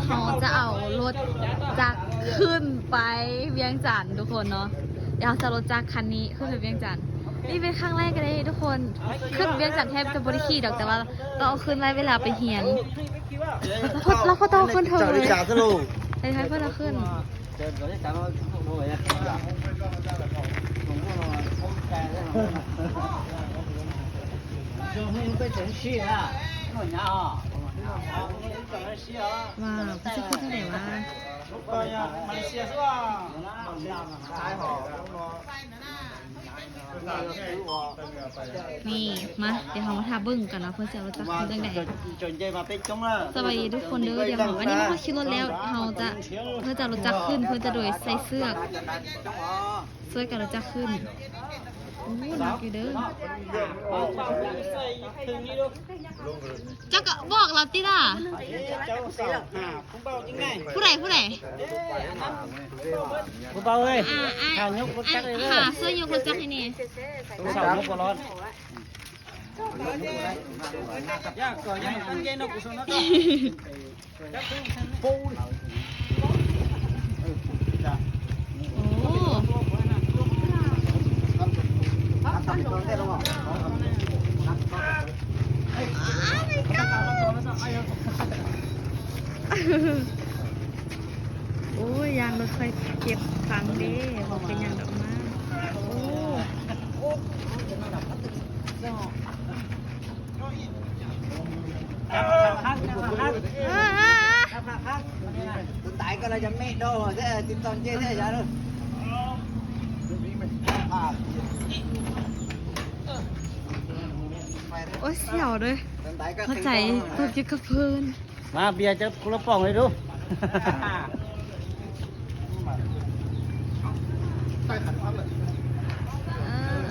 ເຮົາຈະເອົາລົດຈັກຂຶ້ນໄປວຽງຈັນທຸກຄົນເນາະ. ດຽວເຮົາຈະເອົາລົດຈັກຄັນນີ້ຂຶ້ນໄປວຽງຈັນ. ນີ້ເປັນຄັ້ງແລກເລີຍທຸກຄົນ, ຂຶ້ນວຽງຈັນແທບຈະບໍ່ໄດ້ຂີ່ດອກ, ແຕ່ວ່າຕ້ອງເອົາຂຶ້ນໄວ້ເວລາໄປຮຽນ. ແລ້ວພໍຕ້ອງຂຶ້ນເທິງເລີຍ, ໃຫ້ເພິ່ນເອົາຂຶ້ນ. ວ້າວ ເພິ່ນຊິຂຶ້ນທາງໃດວະ? ນີ້ ມາ ດຽວເຮົາມາຖ້າເບິ່ງກັນວ່າເພິ່ນຊິເອົາລົດຈັກຂຶ້ນຈັ່ງໃດ. ສະບາຍດີທຸກຄົນເດີ, ດຽວເຮົາ ອັນນີ້ເຮົາຂີ່ລົດແລ້ວ, ເຮົາຈະ ເພິ່ນຈະເອົາລົດຈັກຂຶ້ນ, ເພິ່ນຈະໂດຍໃສ່ເຊືອກ. ຊ່ວຍກັນເອົາຈັກຂຶ້ນ. ໂອ້ ໜັກຢູ່ເດີ. ເຈົ້າກໍບອກລາວຕິລະ. ຜູ້ໃດ ຜູ້ໃດ? ຜູ້ເບົາເອີຍ, ຫາຍົກລົດຈັກໃຫ້ແດ່. ຫາຊ່ວຍຍົກລົດຈັກໃຫ້ແດ່. ໂອ້ ໂອ້ຍ ຢ້ານລົດໄຟເກັບຖັງເດ້. ບໍ່ເປັນຫຍັງດອກມາ. ໂອ້ ໂອ້ຍ ສຽວເດີ, ຫົວໃຈຕົກຢູ່ກັບພື້ນ. ມາ ເບຍຈັກຄົນລະປ່ອງເລີຍດູ. ເ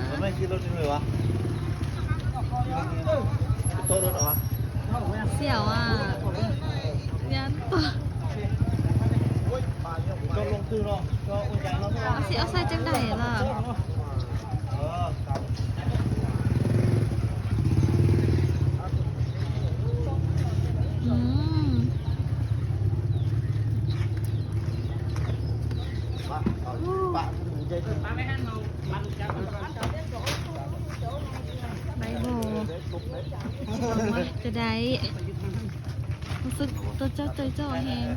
ອີ ໄມ່ຂີ່ລົດນີ້ເລີຍວະ? ໂຕະລົດເອົາວະ? ສຽວອ່ະ ຢ້ານຕົກ. ເຮົາຊິເອົາໃສ່ຈັ່ງໃດລະ? ອືມ ໄດ້ບໍ່? ຈະໄດ້ ຮູ້ສຶກຕົວເຈົ້າຈ່ອຍໆແຮງ.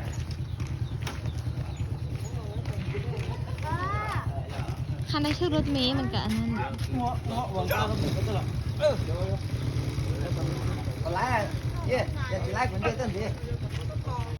ຄັນໄດ້ຖືກລົດເມ ມັນກະອັນນັ້ນ. ເອີ ບໍ່ຫຼາຍ ເຢ້ ຢ່າຊິຫຼາຍຄົນເດີ ເຕີນເດ້.